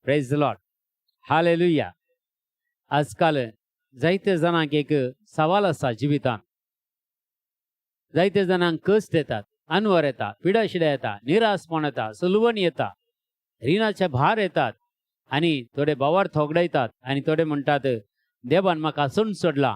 Praise the Lord. Hallelujah. आजकाल जायते जाणांक एक सवाल आसा जिवितांत. जायते जाणांक कश्ट येतात, अनवर येता, पिडाशिडा येता, निराशपण येता, सुलवण येता, रिणाचे भार येतात आनी थोडे भावार्थ होगडायतात आनी थोडे म्हणटात देवान म्हाका सोडून सोडला,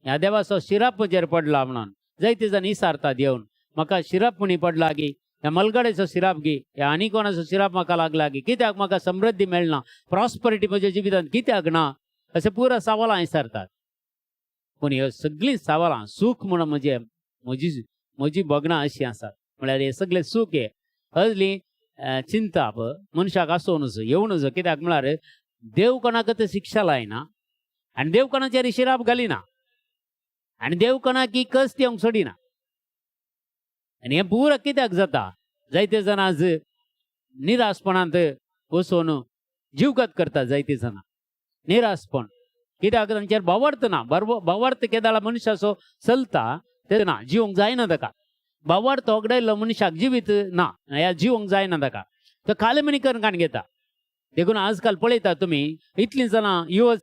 ह्या देवाचो शिराप म्हजेर पडला म्हणून. जायते जाण इसारतात येवन म्हाका शिराप म्हणी पडला गी, ह्या मलगड्याचो शिराप गी, ह्या आनी कोणाचो शिराप म्हाका लागला गी, कित्याक म्हाका समृद्धी मेळना, प्रॉस्परिटी म्हज्या जिवितांत कित्याक ना, अशें पुरा सवालां विचारतात. पूण ह्यो सगळीं सवालां सूख म्हणून म्हजे म्हजी म्हजी भोगणां अशीं आसात. म्हळ्यार हे सगळे सूख हे असली चिंताप मनशाक आसूं नजो, येवं नजो. कित्याक म्हळ्यार देव कोणाक शिक्षा लायना आनी देव कोणाचेर शिराप घालिना आनी देव कोणाक ही कश्ट येवंक सोडिना. आनी हें पुरा कित्याक जाता, जायते जाणां आज निराशपणांत वचून जीवघात करतात. जायते जाणां निराशपण कित्याक तांचेर भावार्थ ना. भावार्थ केदाळा मनशाचो चलता ते ना, जिवंक जायना ताका. भावार्थ होगडायल्लो मनशाक जिवीत ना, ह्या जिवंक जायना ताका, तो कालेमणी करून काण घेता. देखून आजकाल पळयता तुमी इतलीं जाणां युवक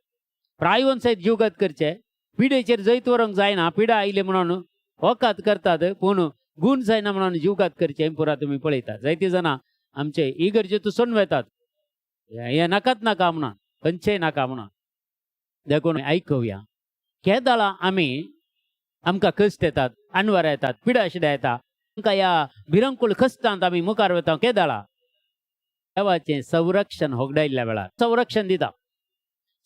प्रायवन सयत जीवघात करचे, पिडेचेर जैत व्हरूंक जायना, पिडा आयली म्हणून वकात करतात, पूण गूण जायना म्हणून जीवघात करचे. हें पुरा तुमी पळयता. जायते जाणां आमचे इगर्जेतूं सोडून वेतात, हें नाकात नाका म्हणून, खंयचेय नाका म्हणून. देखून आयकुया, केदाळा आमी आमकां कश्ट येतात, अनवर येतात, पिडा शिडा येता, आमकां ह्या भिरंकूळ कश्टांत आमी मुखार वता केदाळा देवाचें संरक्षण होगडायल्ल्या वेळार संरक्षण दिता,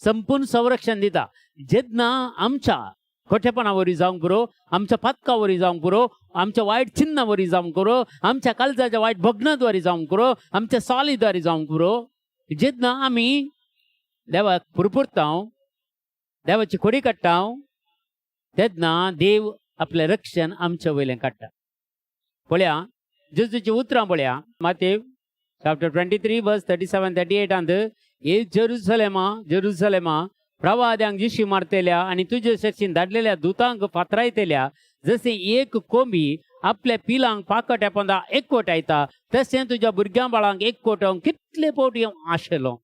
संपूर्ण संरक्षण दिता. जेन्ना आमच्या खोटेपणा वरी जावंक पुरो, आमच्या पातका वरी जावंक पुरो, आमच्या वायट चिन्ना वरी जावंक पुरो, आमच्या काळजाच्या वायट भग्नाद्वारे जावंक पुरो, आमच्या सालीद्वारे जावंक पुरो, जेन्ना आमी देवाक पुरपुरता, देवाची खोडी काडटा, तेन्ना देव आपलें रक्षण आमच्या वयलें काडटा. पळया जेजूची उतरां पळया, Matthew chapter 23 verse 37 38आंत, हे जेरुसलेमा जेरुसलेमा, प्रवाद्यांक जिशी मारतेल्या आनी तुजे सरशीन धाडलेल्या दुतांक फातरायतेल्या, जशें एक कोंबी आपल्या पिलांक पाकट्या पोंदा एकवटायता तशें तुज्या भुरग्यां बाळांक एकवटोवंक कितले फावटी हांव आशेलो.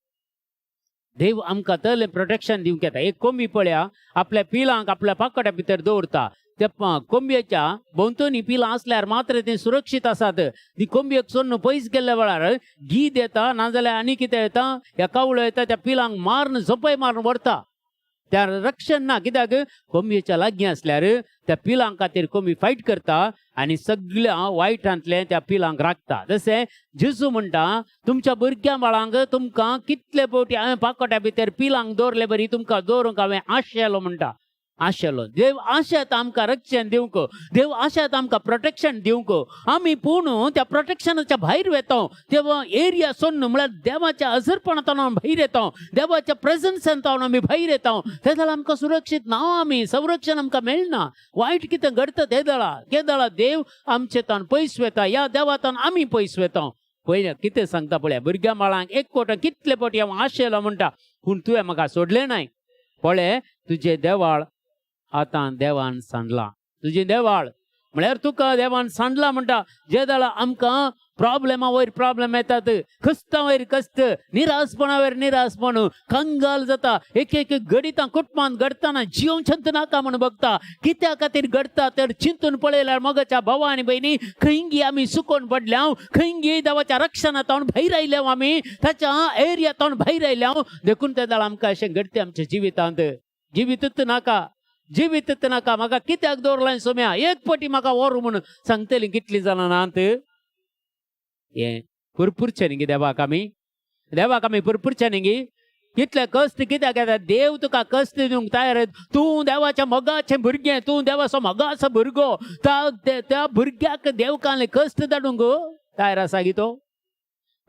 देव आमकां तसलें प्रोटेक्शन दिवंक येता. एक कोंबी पळया आपल्या पिलांक आपल्या पाकट्या भितर दवरता. त्या कोंबयेच्या भोंवतणी पिलां आसल्यार मात्र ते सुरक्षीत आसात. ती कोंबयेक सोडून पयस गेल्ल्या वेळार गीद येता, नाजाल्यार आनी कितें येता, ह्या कावळो येता, त्या पिलांक मारून झोपय मारून व्हरता. त्या रक्षण ना, कित्याक कोंबयेच्या लागीं आसल्यार त्या पिलां खातीर कोंबी फायट करता आनी सगळ्या वायटांतलें त्या पिलांक राखता. जशें जेजू म्हणटा, तुमच्या भुरग्यां बाळांक तुमकां कितले फावटी हांवें पाकोट्या भितर पिलांक दवरले बरी तुमकां दवरूंक हांवें आशेलो म्हणटा. आशेलो देव आशेता आमकां रक्षण दिवंक, देव आशेता आमकां प्रोटेक्शन दिवंक. आमी पूण त्या प्रोटेक्शनाच्या भायर वेता, तेव्हा एरिया सोडून, म्हळ्यार देवाच्या हजरपणांत आमी भायर येता, देवाच्या प्रेझन्सांत आमी भायर येता, तेदळा आमकां सुरक्षीत ना, आमी संरक्षण आमकां मेळना. वायट कितें घडटा तेदळा, केदळा देव आमचे तान पयस वेता, ह्या देवातान आमी पयस वेता. पळय कितें सांगता पळया, भुरग्यां बाळांक एक कोट कितले फावटी हांव आशेलो म्हणटा, पूण तुवें म्हाका सोडलें नाय. पळय तुजें देवाळ आतां देवान सांडलां. तुजें देवाळ म्हळ्यार तुका देवान सांडलां म्हणटा. जे वेळा आमकां प्रॉब्लेमा वयर प्रॉब्लेम येतात, कश्टा वयर कश्ट, निराशपणा वयर निराशपण, कंगाल जाता, एक एक घडितां कुटुंबांत घडटना जिवनशंत नाका म्हूण बघता. कित्या खातीर घडटा तर चिंतून पळयल्यार मोगाच्या भावा आनी भयणी, खंयगी आमी सुकोन पडल्या, खंयगी देवाच्या रक्षणांत भायर आयल्या, आमी ताच्या एरियांत भायर आयल्या. देखून ते वेळा आमकां अशें घडटा आमच्या जिवितांत. जिवीतच नाका, जिवीतच नाका, म्हाका कित्याक दवरलां सोम्या, एक पटी म्हाका व्हर म्हणून सांगतली कितली जाणां नात. हें पुरपुरचें न्ही देवाक आमी, देवाक आमी पुरपुरचें न्ही. कितले कश्ट कित्याक येता, देव तुका कश्ट दिवंक तयार. तूं देवाच्या मोगाचें भुरगें, तूं देवाचो मोगाचो भुरगो, त्या भुरग्याक देव कांय कश्ट धाडूंक तयार आसा गी. तो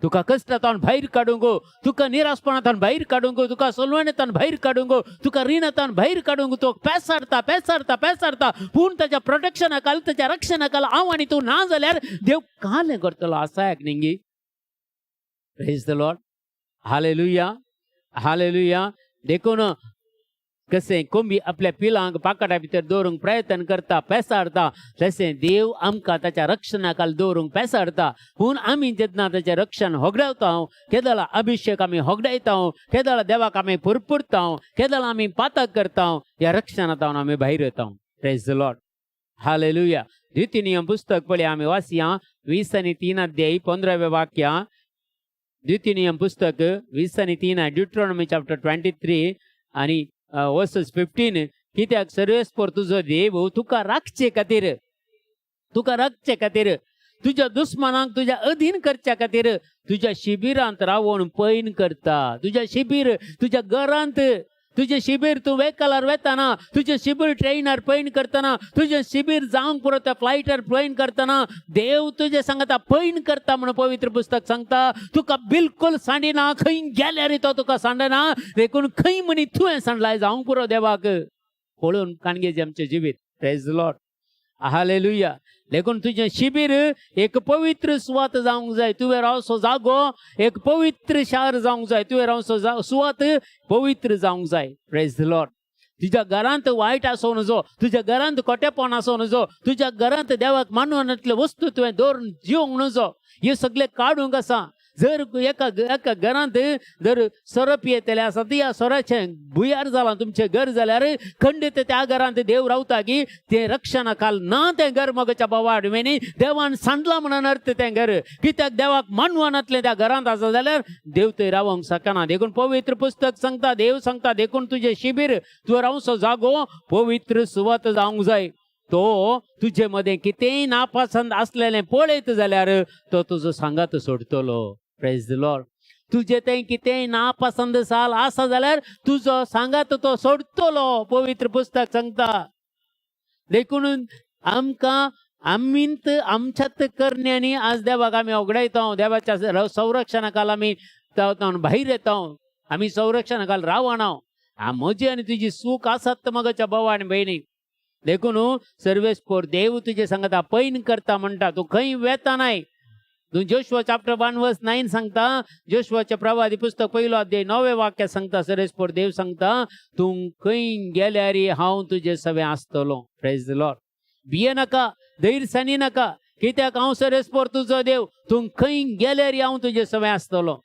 तुका कश्टांतल्यान भायर काडूंक, तुका निराशपणांतल्यान भायर काडूंक, तुका सोलवणेंतल्यान भायर काडूंक, तुका रिणांतल्यान भायर काडूंक तो पेसारता, पेसारता, पेसारता. पूण ताच्या प्रोटेक्शना खाल, ताच्या रक्षणा खाल हांव आनी तूं ना जाल्यार देव कालें करतलो आसा न्ही. Praise the Lord, hallelujah, hallelujah. देखून कशें कोंबी आपल्या पिलांक पाकाटा भितर दवरूंक प्रयत्न करता, पेसाडता, तशें देव आमकां ताच्या रक्षणाखाल दवरूंक पेसाडता. पूण आमी जेन्ना ताचें रक्षण होगडावता, केदळा अभिशेक आमी होगडायता, केदळा देवाक आमी पुरपुरता, केदळा आमी पातक करता, ह्या रक्षणांत आमी भायर येता. Praise the Lord, hallelujah. द्वितीय नियम पुस्तक पळय आमी वाचया, 20 आनी 3 अध्याय 15वें वाक्य. द्वितीय नियम पुस्तक 20 आनी 3, ड्युट्रोनॉमी चॅप्टर 23 आणि वर्सस 15. कित्याक सर्वेस्पर तुजो देव तुका राखचे खातीर, तुका राखचे खातीर, तुज्या दुस्मानाक तुज्या अधीन करच्या खातीर तुज्या शिबिरांत रावोन पैन करता. तुज्या शिबीर, तुज्या घरांत, तुजें शिबीर तूं वेकलार वेताना, तुजें शिबीर ट्रेनार पैन करतना, तुजें शिबीर जावंक पुरो त्या फ्लायटार पैन करतना देव तुजें सांगता पैन करता म्हणून पवित्र पुस्तक सांगता. तुका बिलकुल सांडिना. खंय गेल्यार तो तुका सांडना. देखून खंय म्हणी तुवें सांडलाय जावंक पुरो देवाक पळोवन काणगेचें आमचें जिवीत. Praise Lord, hallelujah. देखून तुजें शिबीर एक पवित्र सुवात जावंक जाय. तुवें रावचो जागो एक पवित्र शार जावंक जाय. तुवें रावचो सुवात पवित्र जावंक जाय. Praise the Lord. तुज्या घरांत वायट आसूं नजो, तुज्या घरांत खोटेपण आसूं नजो, तुज्या घरांत देवाक मानून वस्तू तुवें दवरून जिवंक नजो. हे सगळे काडूंक आसा. जर एका एका घरांत जर सोरो पियेतले आसा, ती सोऱ्याचें भुयार जालां तुमचें घर जाल्यार खंडीत त्या घरांत देव रावता की तें रक्षणा खाल ना तें घर. मगच्या बाबा आडवेनी देवान सांडलां म्हणून अर्थ तें घर. कित्याक देवाक मानवनातलें त्या घरांत आसा जाल्यार देव थंय रावंक शकना. देखून पवित्र पुस्तक सांगता, देव सांगता, देखून तुजें शिबीर, तूं रावचो जागो पवित्र सुवात जावंक जाय. तो तुजे मदें कितेंय नापसंत आसलेलें पळयत जाल्यार तो तुजो सांगात सोडटलो. Praise the Lord. तुजे तें कितेंय नापसंत साल आसा जाल्यार तुजो सांगात तो सोडटलो, पवित्र पुस्तक सांगता. देखून आमकां आमींत आमच्यात करण्यांनी आज देवाक आमी ओगडायता. देवाच्या संरक्षणा खाल आमी भायर येता. आमी संरक्षणा खाल रावना. म्हजी आनी तुजी चूक आसात मगच्या भाव आनी भयणी. देखून सर्वेस्पोर देव तुजे सांगता पैन करता म्हणटा. तूं खंय वेता नाय तूं. जोशुआ चॅप्टर 1 वर्स 9 सांगता, जोशुआच्या प्रवादी पुस्तक पहिलो अध्याय 9वें वाक्य सांगता, सर्वेस्पोर देव सांगता, तूं खंय गेल्यार हांव तुजे सवें आसतलो. Praise the Lord. भिये नाका, धैर्य सांडी नाका, कित्याक हांव सर्वेस्पोर तुजो देव, तूं खंय गेल्यार हांव तुजे सवें आसतलो.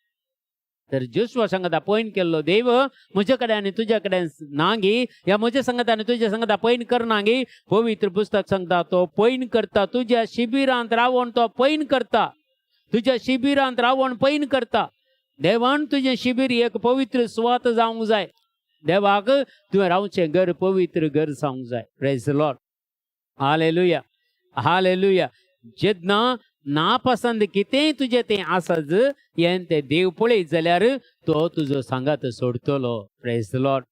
तर जोशुआ सांगता पैन केल्लो देव म्हजे कडेन आनी तुज्या कडेन नागी, ह्या म्हजे सांगता आनी तुज्या सांगता पैन करनागी. पवित्र पुस्तक सांगता तो पैन करता. तुज्या शिबिरांत रावोन तो पैन करता. तुज्या शिबिरांत रावोन पैन करता. देवान तुजें शिबीर एक पवित्र सुवात जावंक जाय. देवाक तुवें रावचें घर पवित्र घर जावंक जाय. Praise Lord, hallelujah, hallelujah. जेन्ना नापसंत कितेंय तुजें तें आसत हें तें देव पळयत जाल्यार तो तुजो सांगात सोडटलो. Praise Lord,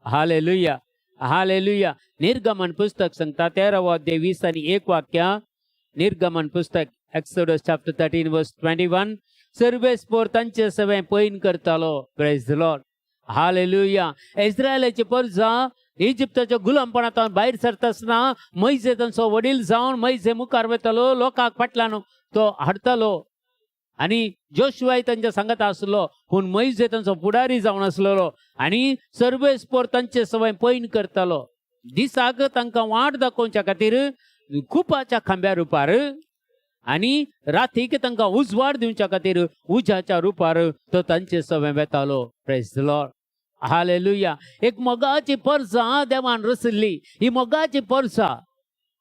hallelujah, hallelujah. निर्गमन पुस्तक सांगता, 13वो अध्याय 20 आनी 1 वाक्य. निर्गमन पुस्तक, एक्सोडस चॅप्टर 13 वर्स 21. सर्वेस्पोर तांचे सवें पैन करतालो. Praise the Lord, hallelujah. इस्रायलाची परजा इजिप्ताच्या गुलामपणांत भायर सरता आसतना मैजे तांचो वडील जावन मैजे मुखार वतालो, लोकांक फाटल्यान तो हाडतालो आनी जोशुआय तांच्या सांगत आसलो. पूण मैजे तांचो फुडारी जावन आसलेलो आनी सर्वेस्पोर तांचे सवय पैन करतालो. दिसाक तांकां वाट दाखोवच्या खातीर कुपाच्या खांब्या रुपार आनी रातीक तांकां उजवाड दिवच्या खातीर उज्याच्या रुपार तो तांचे सवें वेतालो. Praise the Lord, hallelujah. एक मोगाची परजा देवान रचल्ली. ही मोगाची परजा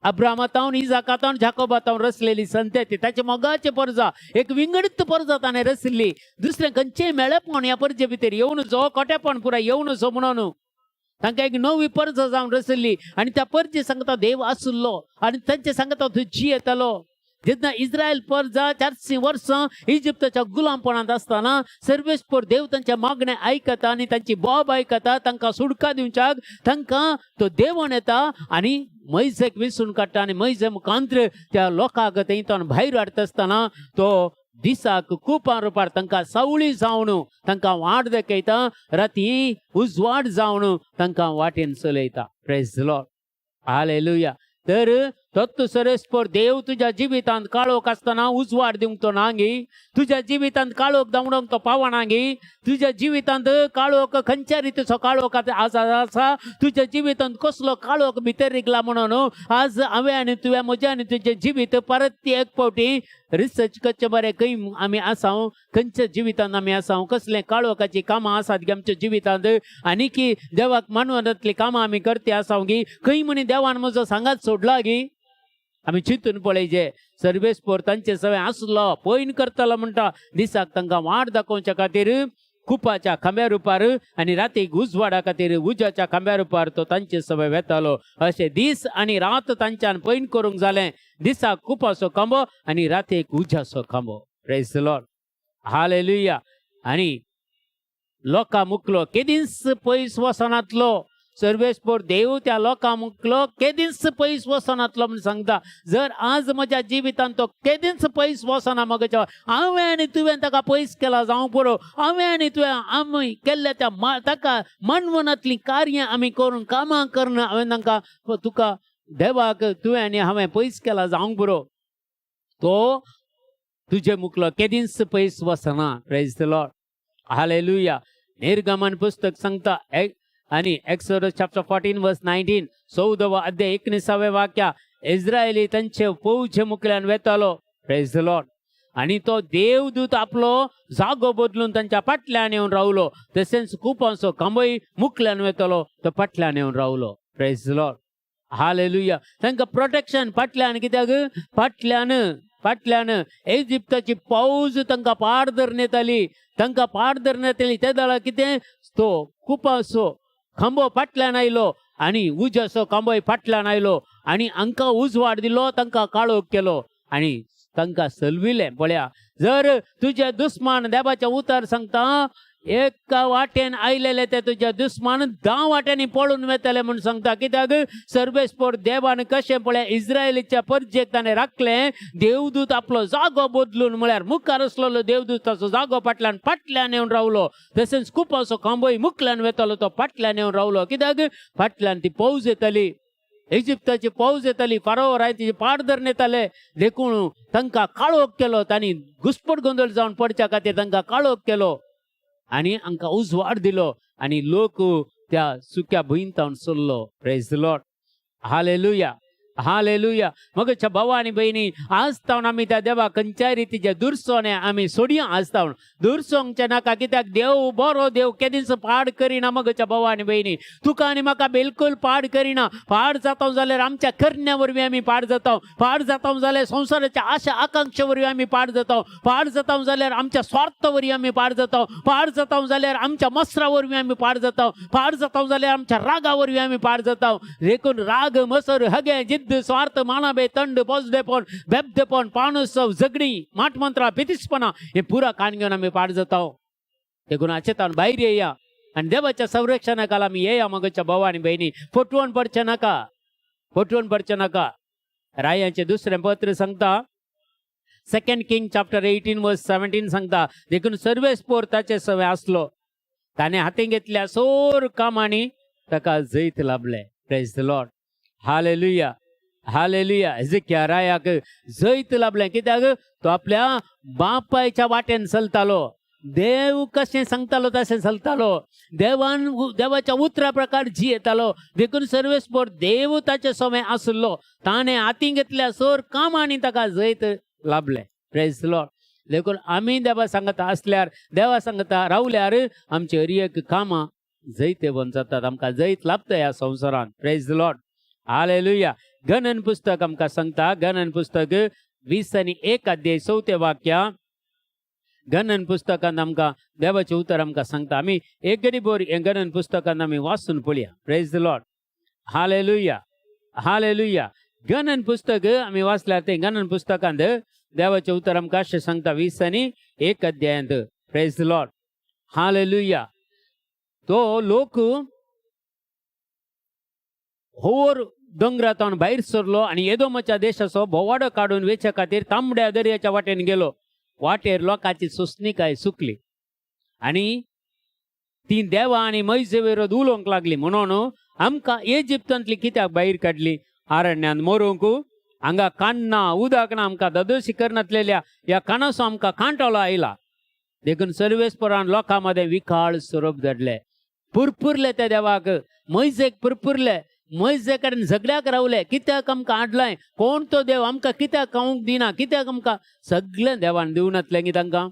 अब्रामातावन, इजाकातावन, जाकोबातावन रचलेली संतती, ताची मोगाची परजा, एक विंगडीत परजा ताणें रचल्ली. दुसरें खंयचेय मेळेपण ह्या परजे भितर येवन जो कोटेपण पुराय येवन जो म्हणून तांकां एक नवी परजा जावन रचल्ली आनी त्या परजे सांगता देव आसलो आनी तांचे सांगता तो जियेतालो. जेन्ना इस्रायल परजा 400 वर्सां इजिप्ताच्या गुलामपणांत आसतना सर्वेस्पोर देव तांच्या मागणें आयकता आनी तांची बोब आयकता. तांकां सुटका दिवच्याक तांकां तो देवण येता आनी मैजेक विसून काडटा आनी मैजे मुखांत्र त्या लोकांक थंय भायर हाडटा आसतना तो दिसाक कुपां रुपार तांकां सावळी जावन तांकां वाट दाखयता, राती उजवाड जावन तांकां वाटेन चलयता. Praise Lord, hallelujah. तर तत्व सरेस्पर देव तुज्या जिवितांत काळोख आसतना उजवाड दिवंक तो नांगी, तुज्या जिवितांत काळोख धांवडोवंक तो पावनांगी, तुज्या जिवितांत काळोख खंयच्या रितीचो काळोख आज आसा, तुज्या जिवितांत कसलो काळोख भितर रिगला म्हणून आज हांवें आनी तुवें म्हजें आनी तुजें जिवीत परत एक फावटी रिसर्च करचें बरें. खंय आमी आसाव, खंयच्या जिवितांत आमी आसाव, कसलें काळोखाचीं कामां आसात गे आमच्या जिवितांत, आनी की देवाक मानवनातलीं कामां आमी करती आसाव गी, खंय म्हणी देवान म्हजो सांगात सोडला गी. आमी चिंतून पळयचे. सर्वेस्पोर तांचे सगळें आसलो पयन करतलो म्हणटा, दिसाक तांकां वाट दाखोवच्या खातीर कुपाच्या खांब्या रुपार आनी रातीक उजवाडा खातीर उज्याच्या खांब्या रुपार तो तांचे सगळे वेतालो. अशे दीस आनी रात तांच्यान पयन करूंक जालें. दिसाक कुपाचो खांबो आनी रातीक उज्याचो खांबो. Praise the Lord, hallelujah. आनी लोकां मुकलो केदींच पयस वचनातलो. सर्वेस्पोर देव त्या लोकां मुकलो केदींच पयस वचनातलो म्हूण सांगता. जर आज म्हज्या जिवितांत तो केदींच पयस वचना मगच्या, हांवें आनी तुवें ताका पयस केला जावं पुरो. हांवें आनी तुवें आमी केल्ल्या त्या ताका मानवनांतलीं कार्यां आमी करून कामां करून हांवें तांकां तुका देवाक तुवें आनी हांवें पयस केला जावंक पुरो. तो तुजे मुकलो केदींच पयस वचना. Praise the Lord, hallelujah. निर्गमन पुस्तक सांगता आनी एक्सोडस चॅप्टर 14 वर्स 19, 14वो अध्याय 19वें वाक्या, इस्रायली तांचे फौज मुकल्यान वेतालो. Praise the Lord. आनी तो देवदूत आपलो जागो बदलून तांच्या फाटल्यान येवन रावलो. तशेंच कुपांचो खांबोय मुकल्यान वेतालो, तो फाटल्यान येवन रावलो. Praise the Lord, hallelujah. तांकां प्रोटेक्शन फाटल्यान, कित्याक फाटल्यान फाटल्यान इजिप्ताची फौज तांकां पाड धरून येताली, तांकां पाड धरून येताली. ते वेळार कितें तो कुपाचो खांबो फाटल्यान आयलो आनी उज्याचो खांबोय फाटल्यान आयलो आनी हांकां उजवाड दिलो, तांकां काळोख केलो आनी तांकां सलविलें. पळया, जर तुजे दुस्मान, देवाचें उतर सांगता, एका वाटेन आयलेले ते तुज्या दुस्मान 10 वाट्यांनी पळून वेतले म्हूण सांगता. कित्याक सर्वेस्पोर देवान कशें पळय इस्रायलीच्या परजेक ताणें राखलें. देवदूत आपलो जागो बदलून, म्हळ्यार मुखार आसलेलो देवदूताचो जागो फाटल्यान फाटल्यान येवन रावलो. तशेंच कुपाचो खांबोय मुखल्यान वेतालो, तो फाटल्यान येवन रावलो. कित्याक फाटल्यान ती फौज येताली, इजिप्ताची फौज येताली, फारोवर तिची पाड धरून येताले. देखून तांकां काळोख केलो, तांणी घुसपट गोंदळ जावन पडच्या खातीर तांकां काळोख केलो आनी हांकां उजवाड दिलो आनी लोक त्या सुक्या भुंयतावन सोडलो. Praise the Lord, hallelujah, hallelujah. मगच्या भावा आनी भयणी, आज तावन आमी त्या देवा खंयच्याय रितीचे दुरसोने आमी सोडया. आज तावन दुरसोंगचे नाका, कित्याक देव बरो देव केदींच पाड करिना. मगच्या भावा आनी भयणी, तुका आनी म्हाका बिलकुल पाड करिना. पाड जाता जाल्यार आमच्या करण्या वरवीं आमी पाड जाता. पाड जाता जाल्यार संवसाराच्या आशा आकांक्षा वरवीं आमी पाड जाता. पाड जाता जाल्यार आमच्या स्वार्थ वरवीं आमी पाड जाता. पाड जाता जाल्यार आमच्या मसरा वरवीं आमी पाड जाता. पाड जाता जाल्यार आमच्या रागा वरवीं आमी पाड जाता. देखून राग, मसर, हगे, जिद्द, स्वार्थ, मानाबे, तंड, पोजडेपण, बेबदेपण, पाणोत्सव, झगडी, माटमंत्रा, पितिसपणा हे पुरा कान घेवन आमी पाड जाता. देखून हाचे तावन भायर येया आनी देवाच्या संरक्षणा खाला आमी येया. मगच्या भावा आनी भयणी, फटवण पडचें नाका, फटवण पडचें नाका. रायांचें दुसरें पत्र सांगता, 2 King chapter 18 verse 17 सांगता, देखून सर्वेस्पोर ताचे सवे आसलो, ताणें हातीं घेतल्या सोर कामांनी ताका जैत लाभलें. Praise the Lord, hallelujah, hallelujah. Hezekiah रायाक जैत लाभलें, कित्याक तो आपल्या बापायच्या वाटेन चलतालो. देव कशें सांगतालो तशें चलतालो. देवान देवाच्या उतरा प्रकार जियेतालो. देखून सर्वेस्पोर देव ताचे समें आसलो, ताणें हातीं घेतल्या सोर कामांनी ताका जैत लाभलें. Praise the Lord. देखून आमी देवा सांगता आसल्यार, देवा सांगता रावल्यार आमची हर एक कामां जैतेवंत जातात, आमकां जैत लाभता ह्या संवसारांत. Praise the Lord, hallelujah. गणन पुस्तक आमकां सांगता, गणन पुस्तक 20 आनी 1 अध्याय 4थें वाक्य. गणन पुस्तकांत आमकां देवाचें उतर आमकां सांगता. आमी एक गडी बोर हें गणन पुस्तकांत आमी वाचून पळया. Praise the Lord, hallelujah, hallelujah. गणन पुस्तक आमी वाचल्यार तें गणन पुस्तकांत देवाचें उतर आमकां अशें सांगता, 20 आनी 1 अध्यायांत. Praise the Lord, hallelujah. तो लोक होर दोंगरांतल्यान भायर सरलो आनी येदोमाच्या देशाचो भोवाडो काडून वेच्या खातीर तांबड्या दर्याच्या वाटेन गेलो. वाटेर लोकांची सोंसणीकाय सुकली आनी ती देवा आनी मैजे विरोध उलोवंक लागली, म्हणून आमकां इजिप्तांतली कित्याक भायर काडली, आरण्यान मरूंक हांगा कान ना, उदक ना, आमकां ददोशी करनातलेल्या ह्या कानाचो आमकां कांटोलो आयला. देखून सर्वेस्परान लोकां मदें विकाळ स्वरूप धाडले. पुरपुरले त्या देवाक, मैजेक पुरपुरले, मैजे कडेन झगड्याक रावले. कित्याक आमकां हाडलाय? कोण तो देव आमकां कित्याक खावंक दिना? कित्याक आमकां सगळें देवान दिवनातलें गी? तांकां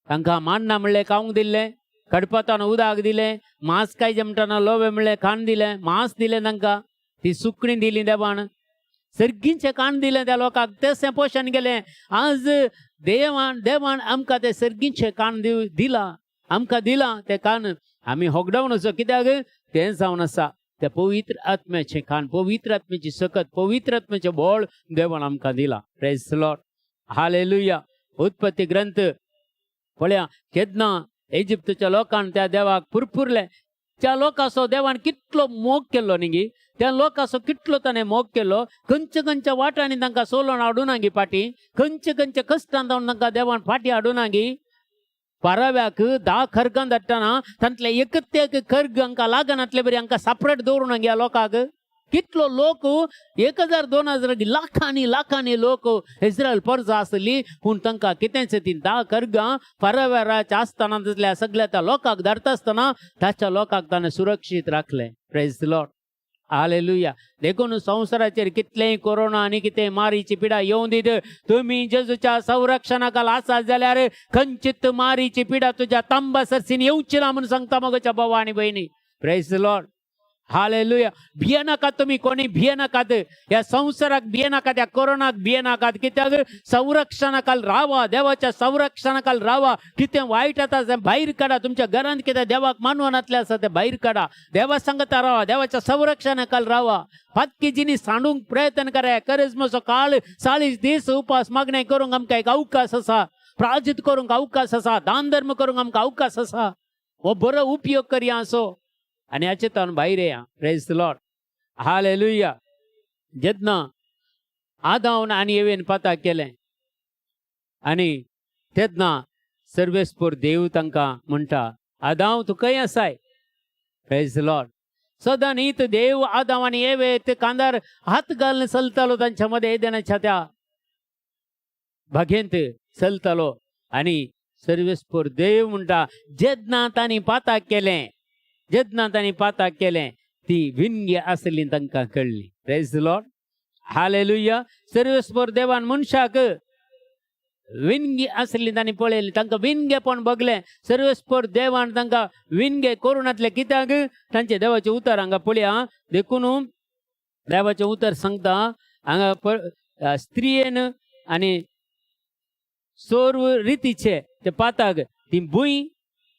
तांकां मान्ना म्हणलें खावंक दिल्लें, कडपतान उदक दिलें, मांस काय जमटाना लोवे म्हणलें खाण दिलें, मांस दिलें तांकां, ती सुकणी दिली देवान, सर्गींचें काण दिलें त्या लोकांक, तें पोशण गेलें. आज देवान देवान आमकां तें सर्गींचें काण दिलां, आमकां दिलां तें कान आमी होगडावन वचो. कित्याक तें जावन आसा त्या पवित्र आत्म्याचें कान, पवित्र आत्म्याची सकत, पवित्र आत्म्याचें बळ देवान आमकां दिलां. Praise Lord, hallelujah. उत्पत्ती ग्रंथ पळया, केन्ना इजिप्तच्या लोकान त्या देवाक पुरपुरले. त्या लोकांचो देवान कितलो मोग केल्लो न्ही गी, त्या लोकांचो कितलो ताणें मोग केल्लो. खंयच्या खंयच्या वाटांनी तांकां सोलोवन हाडूना गी फाटीं, खंयच्या खंयच्या कश्टान जावन तांकां देवान फाटीं हाडूना गी. पाराव्याक 10 खर्गां धाडटना तांतले एकच एक खर्ग हांकां लागनातले बरी हांकां सापरेट दवरूना गे लोकांक. कितलो लोक, 1000 2000 लाखांनी लाखांनी लोक इस्रायल परजा आसली, पूण तांकां कितेंच ती 10 खर्गां पाराव्याराच्या आसतना तसल्या सगळ्या त्या लोकांक धाडटा आसतना ताच्या लोकांक ताणें सुरक्षीत राखलें. Praise Lord, hallelujah. देखून संवसाराचेर कितलेंय कोरोना आनी कितें मारीची पिडा येवन दीत, तुमी जेजूच्या संरक्षणाखाल आसात जाल्यार खंयचीत मारीची पिडा तुज्या तांबा सरसीन येवची ना म्हणून सांगता मगोच्या बाबा आनी भयणी. Praise Lord, hallelujah. भियेनाकात तुमी, कोणी भियेनाकात, ह्या संवसाराक भियेनाकात, ह्या कोरोनाक भियेनाकात. कित्याक संरक्षणाखाल रावा, देवाच्या संरक्षणाखाल रावा. कितें वायट आतां तें भायर काडा, तुमच्या घरांत कितें देवाक मानवनातलें आसा तें भायर काडा, देवा सांगता रावा, देवाच्या संरक्षणाखाल रावा. पातकी जिनी सांडूंक प्रयत्न करा. करिज्माचो काळ 40 दीस उपास मागणें करूंक आमकां एक अवकाश आसा, प्राजित करूंक अवकाश आसा, दान धर्म करूंक आमकां अवकाश आसा. हो बरो उपयोग करया असो आनी हाचे तावन भायर येया. Praise Lord, hallelujah. जेन्ना आदावन आनी एवेन पाता केलें आनी तेन्ना सर्वेस्पोर देव तांकां म्हणटा, आदाव तूं खंय आसाय? Praise Lord. सदां न्ही देव आदाव आनी एवे ते कांदार हात घालून चलतालो, तांच्या मदें येदेनाच्या त्या बागेंत चलतालो. आनी सर्वेस्पोर देव म्हणटा, जेन्ना तांणी पाताक केलें, जेन्ना तांणी पाताक केलें, ती विनगी आसली तांकां कळ्ळी. Praise Lord, hallelujah. सर्वेस्पोर देवान मनशाक विनगी आसली तांणी पळयली, तांकां विनगेपण बगलें. सर्वेस्पोर देवान तांकां विनगे करूं कित्याक तांचे देवाचें उतर हांगा पळया. देखून देवाचें उतर सांगता हांगा, स्त्रियेन आनी सर्व रितीचे ते पाताक ती भूंय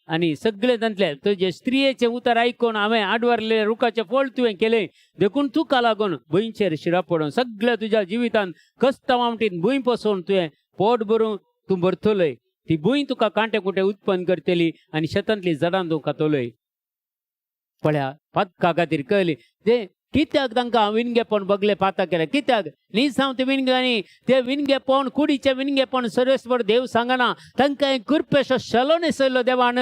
आनी सगळे तांतले तुजे स्त्रियेचें उतर आयकून हांवें आडवारले रुखाचें फळ तुवें केलें, देखून तुका लागून भुंयचेर शिरा पडून सगळ्या तुज्या जिवितान कस्तांव आमटीन भूंय पसोवन तुवें पोट भरून तूं भरतलोय. ती भूंय तुका कांटे कुटे उत्पन्न करतली आनी शेतांतली झाडां तूं खातलोय. पळया पातका खातीर कळ्ळी ते कित्याक तांकां विनगेपण बगले पाता केलें. कित्याक न्ही सांग ते विनग्यांनी ते विनगेपण, कुडीचें विनगेपण सर्वेस्पर देव सांगना. तांकां एक कुरपेचो शेलो न्हेसयलो देवान.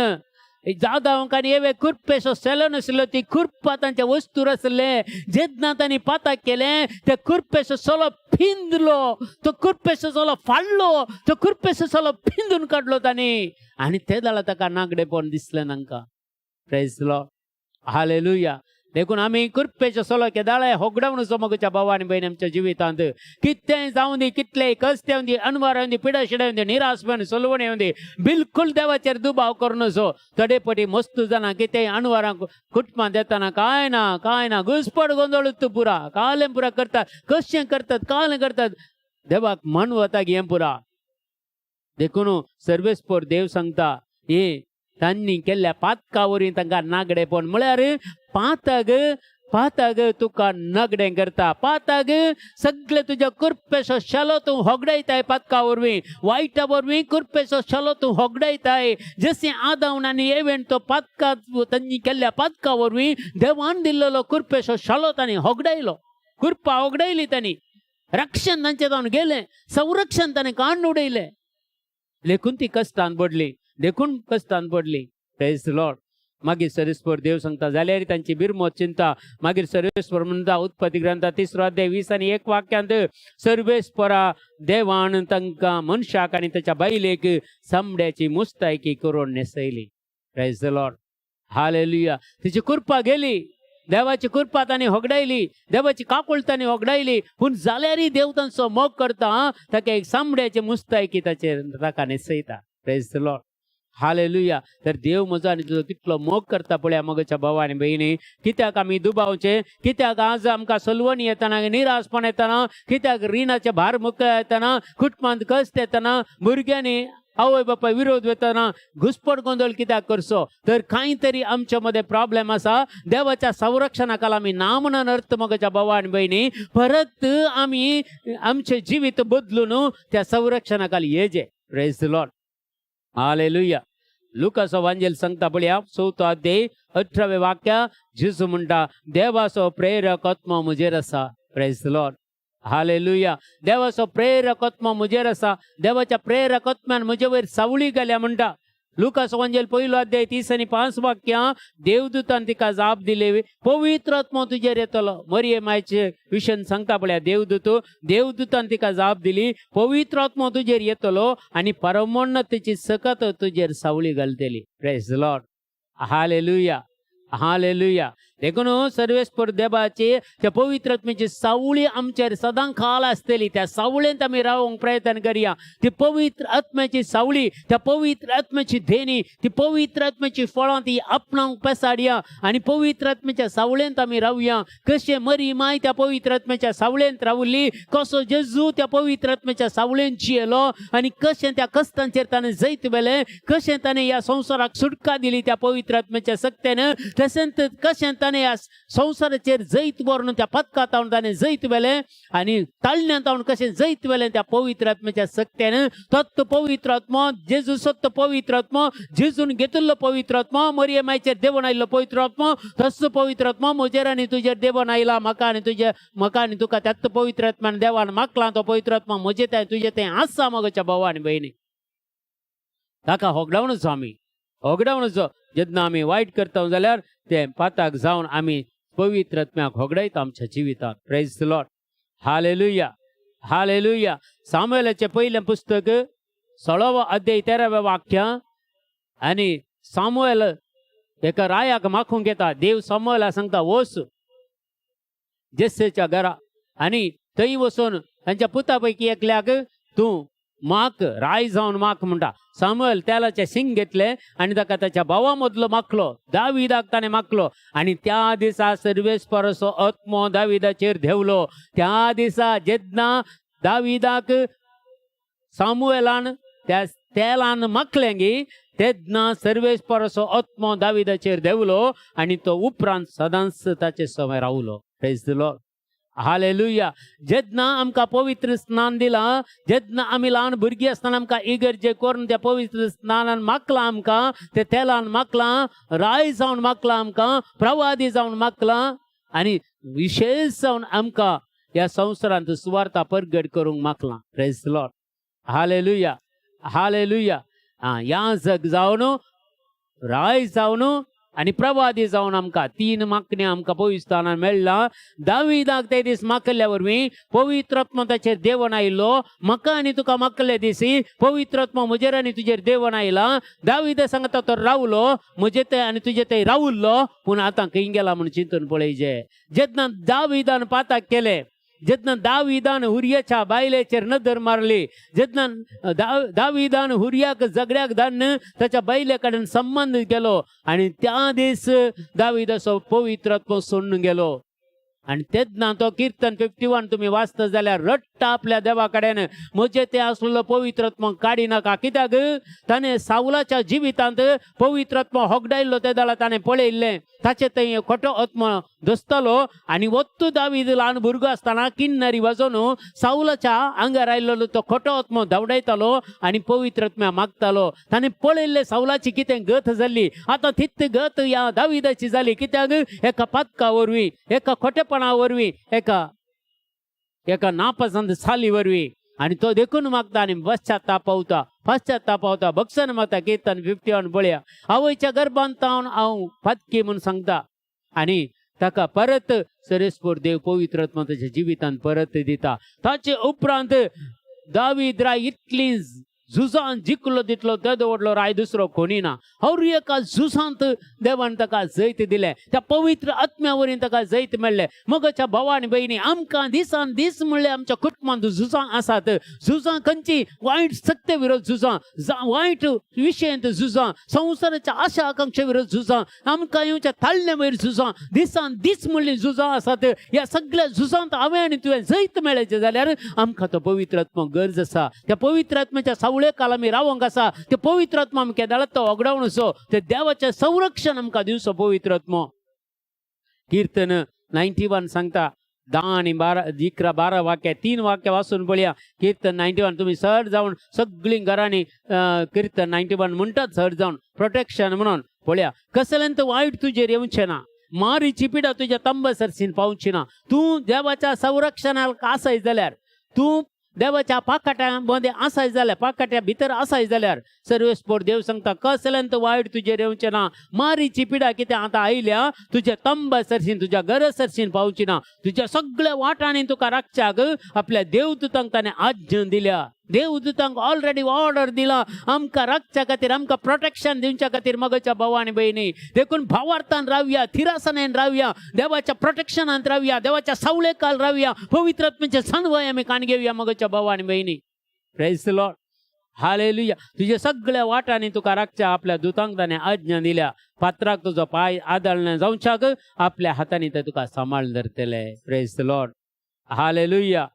जादांक आनी एवे कुरपेचो शेलो न्हेसयलो, ती कुरपा तांच्या वस्तूर आसले. जेन्ना तांणी पाताक केलें ते कुरपेचो सोलो पिंदलो, तो कुरपेचो सोलो फाडलो, तो कुरपेचो सोलो पिंदून काडलो तांणी आनी ते जाल्यार ताका नागडेपण दिसलें तांकां. Praise Lord, hallelujah. देखून आमी कृपेचो सोलो केदाळे होगडावन समगच्या भाव आनी भयणी आमच्या जिवितांत कितेंय जावं दी, कितलेय कश्ट येवं दी, अनवार येवं दी, पिडाशिडा येवं दी, निराशपण सोलवण येवं दी, बिलकुल देवाचेर दुबाव करूं नजो. तडेपटी मस्त जाणां कितेंय अणवारांक कुटुंबांत येताना काय ना काय ना घुसपड गोंदळ पुरा कालें पुरा करतात, कशें करतात कालें करतात, देवाक मानवता हें पुरा. देखून सर्वेस्पोर देव सांगता, हे तांणी केल्ल्या पातका वरवीं तांकां नागडेपण म्हळ्यार पातक पातक तुका नागडें करता. पातक सगळे तुज्या कुरपेचो शेलो तूं होगडायताय. पातका वरवीं, वायटा वरवीं कुरपेचो शेलो तूं होगडायताय. जशें आदावन आनी एवेन तो पातका तांणी केल्ल्या पातका वरवीं देवान दिल्लो कुरपेचो शेलो तांणी होगडायलो, कुरपा होगडायली तांणी, रक्षण तांचे जावन गेलें, संरक्षण ताणें काडून उडयलें. देखून ती कश्टान पडली, देखून कश्टान पडली. Praise Lord. मागीर सर्वेस्पर देव सांगता जाल्यार तांची बिरमो चिंता. मागीर सर्वेस्पर म्हणटा उत्पत्ती ग्रंथा 3रो अध्याय 20 आनी 1 वाक्यांत सर्वेस्परा देवान तांकां मनशाक आनी ताच्या बायलेक चामड्याची मुस्तायकी करून न्हेसयली. Praise the Lord, hallelujah. तिची कृपा गेली, देवाची कृपा तांणी होगडायली, देवाची काकूळ तांणी होगडायली, पूण जाल्यारय देव तांचो मोग करता, ताका एक चामड्याची मुस्तायकी ताचेर ताका न्हेसयता. Praise the Lord, hallelujah. तर देव म्हजो आनी तुजो कितलो मोग करता पळया मोगाच्या भावा आनी भयणी. कित्याक आमी दुबावचे? कित्याक आज आमकां सलवणी येतना, निराशपण येतना, कित्याक रिणाचे भार मुखार येतना, कुटुंबांत कश्ट येतना, भुरग्यांनी आवय बापाय विरोध येतना घुसपट गोंदळ कित्याक करचो? तर कांय तरी आमच्या मदें प्रॉब्लेम आसा. देवाच्या संरक्षणा खाला आमी ना म्हणून अर्थ मोगाच्या भावा आनी भयणी, परत आमी आमचें जिवीत बदलून त्या संरक्षणा खाला येजे. प्रेज the Lord, hallelujah. लुकासो वांजेल सांगता पळया 4थो अध्याय 18वें वाक्य, जेजू म्हणटा देवाचो प्रेरक आत्मो म्हजेर आसा. प्रेज the Lord, hallelujah. देवाचो प्रेरक आत्मो म्हजेर आसा, देवाच्या प्रेरक आत्म्यान म्हजे वयर सावळी घाल्या म्हणटा. लुकास वांजेल 1लो अध्याय 30 आनी 5 वाक्यां, देवदूतान तिका जाप दिली पवित्र आत्मो तुजेर येतलो. मरिये मायचे विशयन सांगता पळया देवदूत, देवदूतान तिका जाप दिली पवित्र आत्मो तुजेर येतलो आनी परमोन्नतेची सकत तुजेर सावळी घालतली. Praise the Lord, hallelujah, hallelujah. देखून सर्वेस्पर देवाची त्या पवित्र आत्म्याची सावळी आमचेर सदां खाल आसतली. त्या सावळेंत आमी रावंक प्रयत्न करया. ती पवित्र आत्म्याची सावळी, त्या पवित्र आत्म्याची देणी, ती पवित्र आत्म्याची फळां ती आपणावंक पेसाडया आनी पवित्र आत्म्याच्या सावळेंत आमी रावया. कशें मरी माय त्या पवित्र आत्म्याच्या सावळेंत रावली, कसो जेजू त्या पवित्र आत्म्याच्या सावळेंत जियेलो आनी कशें त्या कश्टांचेर ताणें जैत व्हेलें, कशें ताणें ह्या संवसाराक सुटका दिली त्या पवित्र आत्म्याच्या सक्तेन, तशेंच कशें ताणें ह्या संवसाराचेर जैत व्हरून त्या पदकांत ताणें जैत व्हेलें आनी ताळण्यांत कशें जैत व्हेलें त्या पवित्र आत्म्याच्या सक्तेन. तत्व पवित्र आत्मो जेजू सत्य पवित्र आत्मो, जेजून घेतिल्लो पवित्र आत्मो, मरिये मायचेर देवून आयिल्लो पवित्र आत्मो, तस्सो पवित्र आत्मो म्हजेर आनी तुजेर देवून आयला. म्हाका आनी तुजे, म्हाका आनी तुका त्याच पवित्र आत्म्यान देवान मागलां. तो पवित्र आत्मो म्हजे तें तुजे तें आसा मगोच्या भावा आनी भयणी. ताका होगडावनूच आमी होगडावनूच. जेन्ना आमी वायट करता जाल्यार ते पाताक जावन आमी पवित्र आत्म्याक होगडायता आमच्या जिवितांत. Praise the Lord, hallelujah, hallelujah. सामुएलाचें पयलें पुस्तक 16वो अध्याय 13वें वाक्य, आनी सामुएल एका रायाक माखूंक येता. देव सामुएला सांगता वच जेस्सेच्या घरा आनी थंय वचून तांच्या पुता पैकी एकल्याक तूं माक राय जावन माक म्हणटा. सामुएल तेलाचें सिंग घेतलें आनी ताका ताच्या भावा मदलो माखलो, दाविदाक ताणें माखलो आनी त्या दिसा सर्वेस्पराचो आत्मो दाविदाचेर देंवलो. त्या दिसा जेन्ना दाविदाक सामुएलान त्या तेलान माखलें गी, तेन्ना सर्वेस्पराचो आत्मो दाविदाचेर देंवलो आनी तो उपरांत सदांच ताचे समय रावलो. Praise the Lord, hallelujah. जेन्ना आमकां पवित्र स्नान दिलां, जेन्ना आमी ल्हान भुरगीं आसतना आमकां इगर्जे करून त्या पवित्र स्नानान मागलां, आमकां ते तेलान मागलां, राय जावन मागलां, आमकां प्रवादी जावन मागलां आनी विशेश जावन आमकां ह्या संवसारांत सुवार्ता परगट करूंक मागलां. Praise the Lord, hallelujah, hallelujah. आं, याजक जावन, राय जावन आनी प्रवादी जावन आमकां तीन मागण्यो आमकां पवित्रस्थानान मेळ्ळा. दाविदाक ते दीस मागल्या वरवीं पवित्र आत्मो ताचेर देवून आयिल्लो. म्हाका आनी तुका मागले दिसी पवित्र आत्मो म्हजेर आनी तुजेर देवून आयला. दाविदा सांगता तो रावलो म्हजे ते आनी तुजे ते रावल्लो, पूण आतां खंय गेला म्हूण चिंतून पळयचे. जेन्ना दाविदान पाताक केलें, जेन्ना दाविदान हुरियाच्या बायलेचेर नदर मारली, जेन्ना दाविदान हुरियाक झगड्याक धाडून ताच्या बायले कडेन संबंद केलो आनी त्या दीस दाविदाचो पवित्र आत्मो सोडून गेलो. आनी तेन्ना तो किर्तन 51 तुमी वाचता जाल्यार रडटा आपल्या देवा कडेन, म्हजे ते आसलेलो पवित्र आत्मो काडी नाका. कित्याक ताणें सावलाच्या जिवितांत पवित्र आत्मो होगडायल्लो ते जाल्यार ताणें पळयल्लें ताचे थंय खोटो आत्मो दसतलो. आनी वत्तू दावीद ल्हान भुरगो आसतना किन्नरी वाजोवन सावलाच्या आंगार आयिल्लो तो खोटो आत्मो धांवडायतालो आनी पवित्र आत्म्या मागतालो. ताणें पळयल्लें सावलाची कितें गत जाल्ली, आतां तित गत ह्या दाविदाची जाली. कित्याक एका पातका वरवीं, एका खोटेपणा वरवीं, एका एका नापसंत चाली वरवीं, आनी तो देखून मागता आनी पश्चाताप पावता. पश्चाताप पावता, भक्षण मागता. कीर्तन 51 पळया. आवयच्या गर्भांत हांव पातकी म्हूण सांगता आनी ताका परत सरेस्पोर देव पवित्र आत्मा ताच्या जिवितान परत दिता. ताचे उपरांत दावीद राय इतली झुजान जिखलो तितलो तेदो व्हडलो राय दुसरो कोणी ना. हर एका झुजांत देवान ताका जैत दिलें, त्या पवित्र आत्म्या वरवीं ताका जैत मेळ्ळें. मगच्या भावा आनी भयणी, आमकां दिसान दीस म्हणल्यार आमच्या कुटुंबांत झुजां आसात. झुजां खंयची? वायट सत्य विरोध झुजां, वायट विशयांत झुजां, संवसाराच्या आशा आकांक्षा विरोध झुजां, आमकां येवच्या ताळण्या वयर झुजां, दिसान दीस म्हणली झुजां आसात. ह्या सगळ्या झुजांत हांवें आनी तुवें जैत मेळ्ळें जाल्यार आमकां तो पवित्र आत्मो गरज आसा. त्या पवित्र आत्म्याच्या सावळे काल आमी रावंक आसा. ते पवित्र आत्मा आमकां केदाळात तो वगडावणचो, ते देवाचें संरक्षण आमकां दिवचो पवित्र आत्मो. कीर्तन 91 सांगता, 10 आनी 12, 11 12 वाक्य, 3 वाक्य वाचून पळया. कीर्तन 91 तुमी सर जावन सगळीं घरांनी कीर्तन 91 म्हणटात सर जावन प्रोटेक्शन म्हणून. पळया, कसलेंत वायट तुजेर येवचें ना, मारीची पिडा तुज्या तंब सरसीन पावची ना. तूं देवाच्या संरक्षणाक आसाय जाल्यार, तूं देवाच्या पाकाट्या मदें आसाय जाल्यार, पाकाट्या भितर आसाय जाल्यार सर्वेस्पोर देव सांगता कसलेंत वायट तुजेर येवचें ना, मारीची पिडा कितें आतां आयल्या तुज्या तंब सरशीन, तुज्या घरा सरशीन पावची ना. तुज्या सगळ्या वाटांनी तुका राखच्याक आपल्या देवदूतांक ताणें आज्ञा दिल्या. देवदूतांक ऑलरेडी ऑर्डर दिला आमकां राखच्या खातीर, आमकां प्रोटेक्शन दिवच्या खातीर. मगच्या भावा आनी भयणी, देखून भावार्थान रावया, थिरासनेन रावया, देवाच्या प्रोटेक्शनांत रावया, देवाच्या सावळेकाल रावया, पवित्र आत्म्याचे सणवय आमी काण घेवया. मगच्या भावा आनी भयणी, प्रेज the Lord, hallelujah. तुझ्या सगळ्या वाटांनी तुका राखच्या आपल्या दुतांक ताणें आज्ञा दिल्या. पात्राक तुजो पांय आदळणे जावच्याक आपल्या हातांनी ते तुका सांबाळ धरतले. Praise the Lord, hallelujah,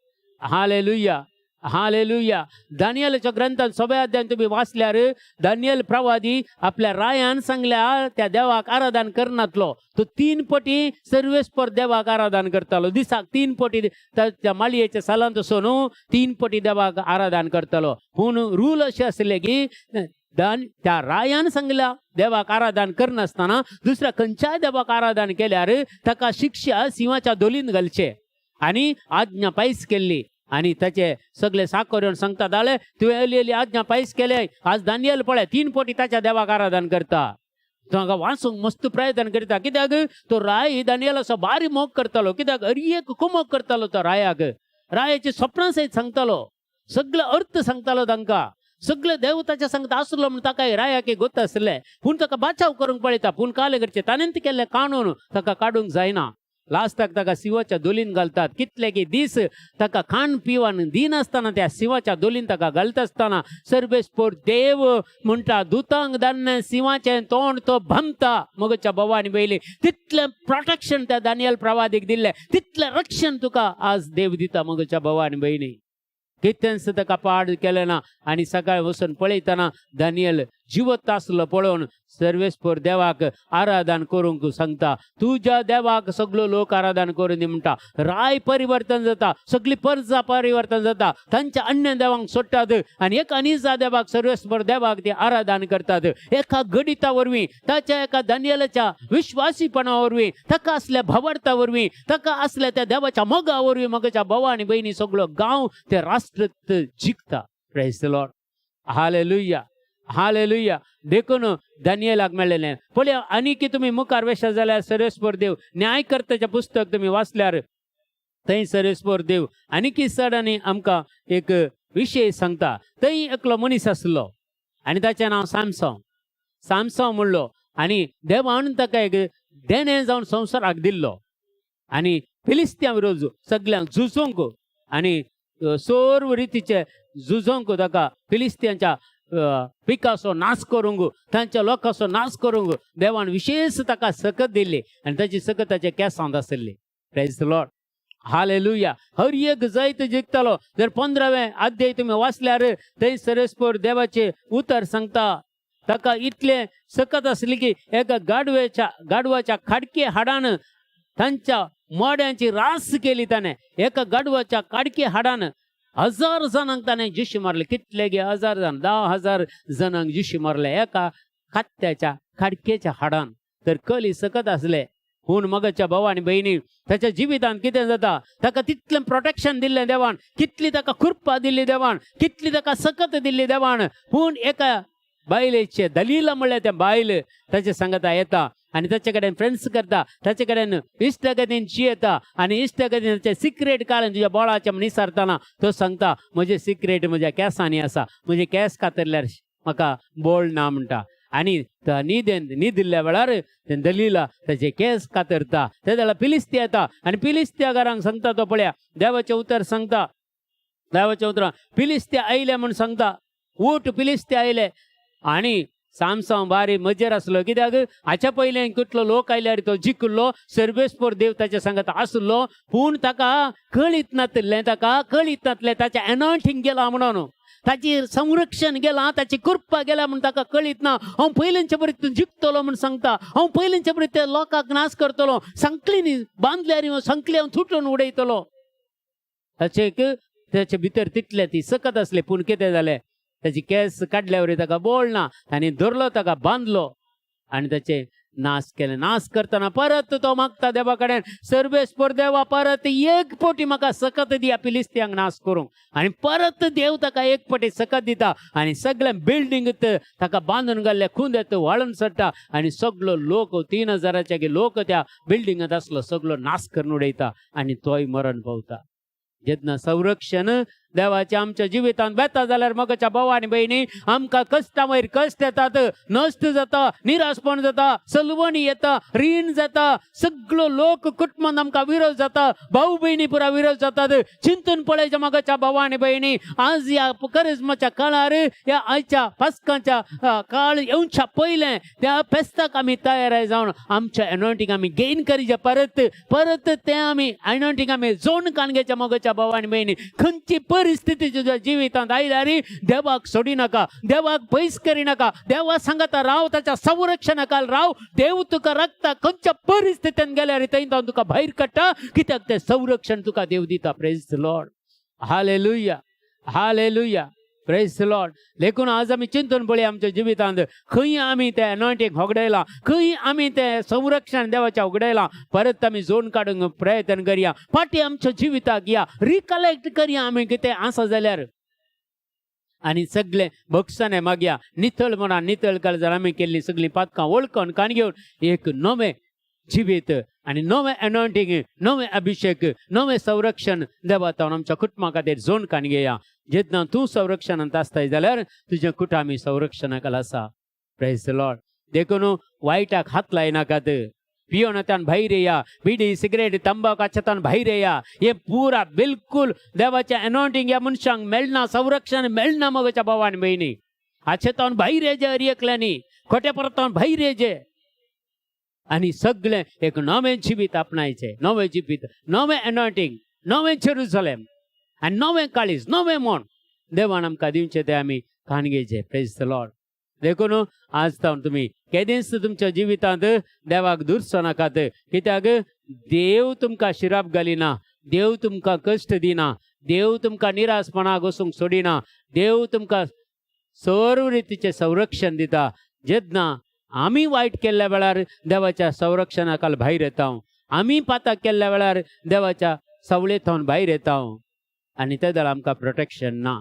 hallelujah, hallelujah. दानियलाच्या ग्रंथात सगळ्या अध्यायान तुम्ही वाचल्यार दानियल प्रवादी आपल्या रायान सांगल्या त्या देवाक आराधन करनातलो. तो 3 पटी सर्वेस्पर देवाक आराधन करतालो. दिसाक 3 पटी त्या माळयेच्या सालांत सोनू 3 पटी देवाक आराधन करतालो. पूण रूल अशें आसले की त्या रायान सांगल्या देवाक आराधन करनासतना दुसऱ्या खंयच्याय देवाक आराधन केल्यार ताका शिक्षा सिंहाच्या धोलीन घालचे आनी आज्ञा पायस केल्ली. आनी ताचे सगळे साकर येवन सांगता जाले तुवें अली अली आज्ञा पायस केले. आज दानियल पळय 3 पटी ताच्या देवाक आराधन करता. तो हांगा वाचूंक मस्त प्रयत्न करता. कित्याक तो राय दानियल असो भारी मोग करतालो. कित्याक अरी एक कुमोग करतालो तो रायाक. रायाची स्वप्नां सयत सांगतालो, सगळे अर्थ सांगतालो तांकां. सगळे देव ताच्या सांगता आसलो म्हूण ताका रायाक गोत आसले. पूण ताका बाचाव करूंक पळयता, पूण काले करचे ताणें केल्लें काणून ताका काडूंक जायना. लास्टाक ताका शिवाच्या दोलीन घालतात. कितले की दीस ताका खाण पिवन दिनासतना त्या शिवाच्या दोलीन ताका घालता आसतना सर्वेस्पोर देव म्हणटा दुतांक धाडून शिंवाचें तोंड तो भमता. मगच्या भावानी पयली तितलें प्रोटेक्शन त्या दानियल प्रवादीक दिल्लें, तितलें रक्षण तुका आज देव दिता. मगच्या भावानी भयणी, कितेंच ताका पाड केलें ना. आनी सकाळी वचून पळयतना दानियल जिवत आसलो पळोवन सर्वेस्पोर देवाक आराधन करूंक सांगता. तुज्या देवाक सगळो लोक आराधन करून दी म्हणटा. राय परिवर्तन जाता, सगळी परजा परिवर्तन जाता. तांच्या अन्य देवांक सोडटात आनी एका अनिजा देवाक, सर्वेस्पर देवाक ते आराधन करतात. एका गणिता वरवीं, ताच्या एका दानियलाच्या विश्वासीपणा वरवीं, ताका असल्या भावार्था वरवीं, ताका असल्या त्या देवाच्या मोगा वरवीं मगच्या भावा आनी भयणी सगळो गांव ते राष्ट्र जिखता. Praise the Lord, hallelujah, hallelujah. देखून दानियलाक मेळ्ळेलें पळय. आनी तुमी मुखार वेशा जाल्यार सर्वेस्पर देव न्यायकर्त्याचें पुस्तक तुमी वाचल्यार थंय सर्वेस्पर देव आनीक चड आनी आमकां एक विशय सांगता. थंय एकलो मनीस आसलो आनी ताचें नांव सामसांव. सामसांव म्हणलो आनी देवान ताका एक देणें जावन संवसाराक दिल्लो आनी फिलिस्त्या विरोध सगल्यांक झुजोंक आनी सर्व रितीचे झुजोंक ताका फिलिस्त्यांच्या पिकाचो नाश करूंक, तांच्या लोकांचो नाश करूंक देवान विशेष ताका सकत दिल्ली आनी ताची सकत ताच्या केंसांत आसली. प्रेज the Lord, hallelujah. हर एक जैत जिखतालो. जर 15वें अध्याय तुमी वाचल्यार थंय सरस्पर देवाचे उतर सांगता ताका इतलें सकत आसली की एका गाडवाच्या खाडके हाडान तांच्या मोड्यांची रास केली ताणें. एका गाडवाच्या काडके हाडान 1000 जाणांक ताणें जिशी मारले. कितले गे 1000 जाण, 10,000 जाणांक जिशी मारले एका खात्याच्या खाडकेच्या हाडान. तर कली सकत आसले. पूण मगाच्या भाव आनी भयणी ताच्या जिवितांत कितें जाता, ताका तितलें प्रोटेक्शन दिल्लें देवान, कितली ताका कृपा दिल्ली देवान, कितली ताका सकत दिल्ली देवान, पूण एका बायलेचे दलीला म्हणल्यार त्या बायल ताचे सांगता येता आनी ताचे कडेन फ्रेंड्स करता, ताचे कडेन इश्टागतीन जियेता आनी इश्टागतीन ताचें सिक्रेट काडून तुज्या बोळाचें म्हण विचारतना तो सांगता म्हजें सिक्रेट म्हज्या केंसांनी आसा, म्हजे केंस कातरल्यार म्हाका बोळ ना म्हणटा. आनी न्हिदेन न्हिदिल्ल्या वेळार ते दलीला ताचे केंस कातरता. ते जाल्यार पिलिस्ती येता आनी पिलिस्त्यागारांक सांगता तो पळया देवाचें उतर सांगता, देवाचें उतर पिलिस्ती आयले म्हूण सांगता, उठ पिलिस्ती आयले. आनी सामसांव बारी मजेर आसलो, कित्याक हाच्या पयलें कितलो लोक आयल्यार तो जिखलो, सर्वेस्पोर देव ताच्या सांगत आसलो, पूण ताका कळीत नातलें, ताका कळीत नातलें ताचें एनॉयंटींग गेलां म्हणून, ताची संरक्षण गेलां, ताची कृपा गेल्या म्हूण ताका कळीत ना. हांव पयलींचे बरी तूं जिखतलो म्हूण सांगता, हांव पयलींचे बरी ते लोकांक नाश करतलो, सांकली बांदल्यार सांकली हांव तुटून उडयतलो. ताचे ताचे भितर तितले ती सकत आसले, पूण कितें जालें, ताची केंस काडल्यावर ताका बोळ ना, आनी धरलो ताका बांदलो आनी ताचे नाश केले. नाश करतना परत तो मागता देवा कडेन, सर्वेस्पर देवा परत एक पटी म्हाका सकत दिया पिलिस्त्यांक नाश करूंक. आनी परत देव ताका एक पटी सकत दिता आनी सगळें बिल्डींग ताका बांदून घाल्ले खुंदेत वाळून सोडटा आनी सगलो लोक 3000 लोक त्या बिल्डिंगांत आसलो सगलो नाश करून उडयता आनी तोय मरण पावता. जेन्ना संरक्षण देवाच्या आमच्या जिवितांत वेता जाल्यार मगाच्या भाव आनी भयणी आमकां कश्टा वयर कश्ट येतात, नश्ट जाता, निराशपण जाता, सलवणी येता, रीण जाता, सगळो लोक कुटुंबान आमकां विरोध जाता, भाऊ भयणी पुरा विरोध जातात. चिंतून पळयच्या मगाच्या भाव आनी भयणी, आज ह्या करिज्माच्या काळार ह्या आयच्या पास्कांच्या काळ येवच्या पयलें त्या फेस्ताक आमी तयार जावन आमच्या एनॉयंटींग आमी गेन करीचे, परत परत तें आमी एनॉयंटींग आमी जोन काणगेच्या मगाच्या भाव आनी भयणी. खंयची परिस्थिती तुज्या जिवितांत आयल्यार देवाक सोडी नाका, देवाक पयस करी नाका, देवा सांगता राव, ताच्या संरक्षणाखाल राव, देव तुका राखता. खंयच्या परिस्थितीन गेल्यार थंय तावन तुका भायर काडटा, कित्याक तें संरक्षण तुका देव दिता. Praise the Lord, hallelujah, hallelujah, praise the Lord. देखून आज आमी चिंतून पळया आमच्या जिवितांत खंय आमी तें एनॉयंटींग होगडायलां, खंय आमी तें संरक्षण देवाचें होगडायलां. परत आमी जोन काडूंक प्रयत्न करया, फाटीं आमच्या जिविताक या रिकलेक्ट करया आमी कितें आसा जाल्यार, आनी सगळे भक्षणे मागया, नितळ म्हणा नितळ काळजार आमी केल्ली सगळीं पातकां वळखून काण घेवन एक नवें जिवीत आनी नवें एनॉयंटींग, नवें अभिशेक, नवें संरक्षण देवा तावन आमच्या कुटुंबा खातीर जोन काण घेया. जेन्ना तूं संरक्षणांत आसताय जाल्यार तुजें कुटुंब संरक्षणाखाल आसा. Praise the Lord. देखून वायटाक हात लायनाकात, पियोनातान भायर येया, बिडी सिगरेट तंबाखू भायर येया. हे पुरा बिलकुल देवाचें एनॉयंटींग ह्या मनशांक मेळना, संरक्षण मेळना. मगच्या भाव आनी भयणी, हाचे तावन भायर येजे, हर एकल्यांनी खोटे परत भायर येजे आनी सगळें एक नवें जिवीत आपणायचें, नवें जिवीत, नवें एनॉयंटींग, नवें जेरुसलेम आनी नवें काळीज, नवें मन देवान आमकां दिवचें, तें आमी काणगेचें. Praise the Lord. देखून आज तावन तुमी केदींच तुमच्या जिवितांत देवाक दुरसो नाकात, कित्याक देव तुमकां शिराप घालिना, देव तुमकां कश्ट दिना, देव तुमकां निराशपणाक वचूंक सोडिना, देव तुमकां सर्व रितीचें संरक्षण दिता. जेन्ना आमी वायट केल्ल्या वेळार देवाच्या संरक्षणाखाल भायर येता, आमी पाताक केल्ल्या वेळार देवाच्या सवळेथावन भायर येता आनी ते वेळार आमकां प्रोटेक्शन ना,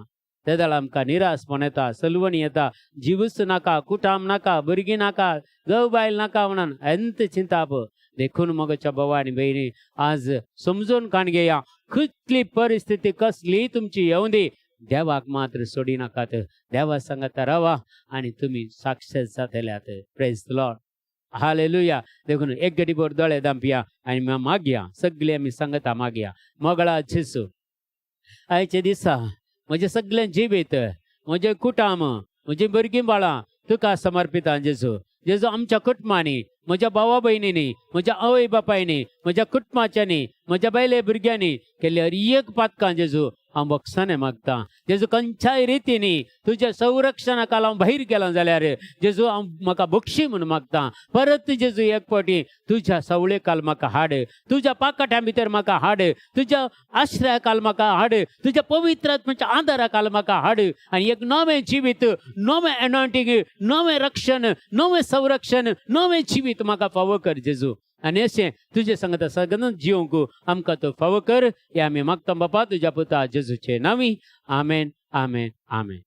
ते वेळार आमकां निराशपण येता, सलवणी येता, जिवूच नाका, कुटाम नाका, भुरगीं नाका, घोव बायल नाका म्हणून एंत चिंताप. देखून मगच्या भाव आनी भयणी, आज समजून काण घेया, कितली परिस्थिती कसली तुमची येवं दी, देवाक मात्र सोडी नाकात, देवा सांगता रावा आनी तुमी success जातल्यात. Praise the Lord, hallelujah. देखून एक घडी भर दोळे दांपया आनी मागया, सगळे आमी सांगता मागया. मोगळा जेसू, आयच्या दिसा म्हजें सगळें जिवीत, म्हजें कुटाम, म्हजी भुरगीं बाळां तुका समर्पिता जेजू. जेजू, आमच्या कुटुंबांनी, म्हज्या भावा भयणींनी, म्हज्या आवय बापायनी, म्हज्या कुटुंबाच्यांनी, म्हज्या बायले भुरग्यांनी केल्ली हर एक पातकां जेजू हांव बक्षाने मागता. जेजू, खंयच्याय रितीनी तुज्या संरक्षणाखाल हांव भायर गेलां जाल्यार जेजू हांव म्हाका बक्षी म्हूण मागता. परत जेजू एक फावटी तुज्या सवळेखाल म्हाका हाड, तुज्या पाकाट्यां भितर म्हाका हाड, तुज्या आश्रयाखाल म्हाका हाड, तुज्या पवित्र आत्म्याच्या आदाराखाल म्हाका हाड आनी एक नवें जिवीत, नवें एनॉयंटींग, नवें रक्षण, नवें संरक्षण, नवें जिवीत. जिवीत म्हाका फावो कर जेजू आनी अशें तुजे संगता सगळ्यांत जिवंक आमकां तो फावो कर. हे आमी मागता बापा तुज्या पुता जेजूचे नांवी. आमेन, आमेन, आमेन.